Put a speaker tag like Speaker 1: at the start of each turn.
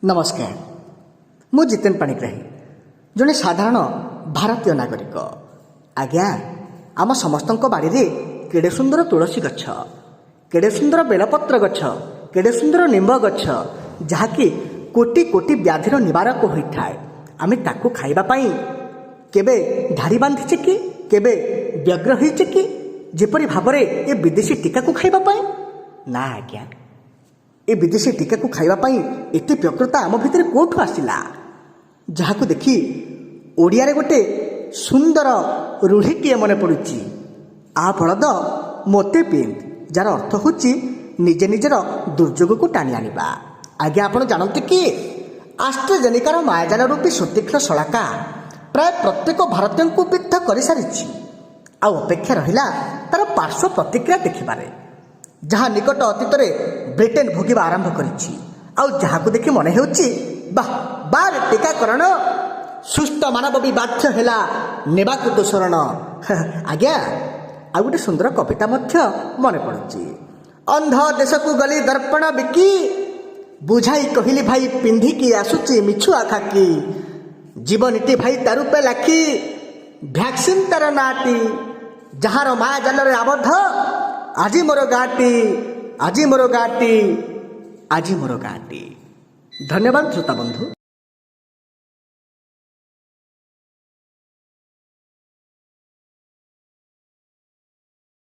Speaker 1: ନମସ୍କାର, ମୁଁ ଜିତେନ ପାଣିଗ୍ରାହୀ, ଜଣେ ସାଧାରଣ ଭାରତୀୟ ନାଗରିକ। ଆଜ୍ଞା, ଆମ ସମସ୍ତଙ୍କ ବାଡ଼ିରେ କେଡ଼େ ସୁନ୍ଦର ତୁଳସୀ ଗଛ, କେଡ଼େ ସୁନ୍ଦର ବେଲପତ୍ର ଗଛ, କେଡ଼େ ସୁନ୍ଦର ନିମ୍ବ ଗଛ, ଯାହାକି କୋଟି କୋଟି ବ୍ୟାଧିର ନିବାରକ ହୋଇଥାଏ। ଆମେ ତାକୁ ଖାଇବା ପାଇଁ କେବେ ଧାଡ଼ି ବାନ୍ଧିଛେ କି? କେବେ ବ୍ୟଗ୍ର ହେଇଛେ କି, ଯେପରି ଭାବରେ ଏ ବିଦେଶୀ ଟୀକାକୁ ଖାଇବା ପାଇଁ? ନା ଆଜ୍ଞା, ଏ ବିଦେଶୀ ଟୀକାକୁ ଖାଇବା ପାଇଁ ଏତେ ବ୍ୟଗ୍ରତା ଆମ ଭିତରେ କୋଉଠୁ ଆସିଲା, ଯାହାକୁ ଦେଖି ଓଡ଼ିଆରେ ଗୋଟେ ସୁନ୍ଦର ରୂଢ଼ିଟିଏ ମନେ ପଡ଼ୁଛି, "ଆ ବଳଦ ମୋତେ ବିନ୍ଧ", ଯାହାର ଅର୍ଥ ହେଉଛି ନିଜେ ନିଜର ଦୁର୍ଯୋଗକୁ ଟାଣି ଆଣିବା। ଆଜ୍ଞା, ଆପଣ ଜାଣନ୍ତି କି ଆଷ୍ଟ୍ରାଜେନିକାର ମାୟାଜାଲ ରୂପୀ ସୁତୀକ୍ଷ୍ଣ ଶଳାକା ପ୍ରାୟ ପ୍ରତ୍ୟେକ ଭାରତୀୟଙ୍କୁ ବିଦ୍ଧ କରିସାରିଛି। ଆଉ ଅପେକ୍ଷା ରହିଲା ତାର ପାର୍ଶ୍ୱ ପ୍ରତିକ୍ରିୟା ଦେଖିବାରେ, ଯାହା ନିକଟ ଅତୀତରେ ବ୍ରିଟେନ ଭୋଗିବା ଆରମ୍ଭ କରିଛି। ଆଉ ଯାହାକୁ ଦେଖି ମନେ ହେଉଛି, ବାଃ ବାର ଟୀକାକରଣ, ସୁସ୍ଥ ମାନବ ବି ବାଧ୍ୟ ହେଲା ନେବାକୁ ତ ଶରଣ। ଆଜ୍ଞା, ଆଉ ଗୋଟେ ସୁନ୍ଦର କବିତା ମଧ୍ୟ ମନେ ପଡ଼ୁଛି। ଅନ୍ଧ ଦେଶକୁ ଗଲି ଦର୍ପଣ ବିକି, ବୁଝାଇ କହିଲି ଭାଇ, ପିନ୍ଧିକି ଆସୁଛି ମିଛୁଆ ଖାକି। ଜୀବନୀଟି ଭାଇ ତା ରୂପେ ଲାଖି, ଭ୍ୟାକ୍ସିନ୍ ତାର ନାଁଟି, ଯାହାର ମାୟା ଜାଲରେ ଆବଦ୍ଧ ଆଜି ମୋର ଗାଁଟି, ଆଜି ମୋର ଗାଁଟି, ଆଜି ମୋର ଗାଁଟି। ଧନ୍ୟବାଦ ଶ୍ରୋତା ବନ୍ଧୁ।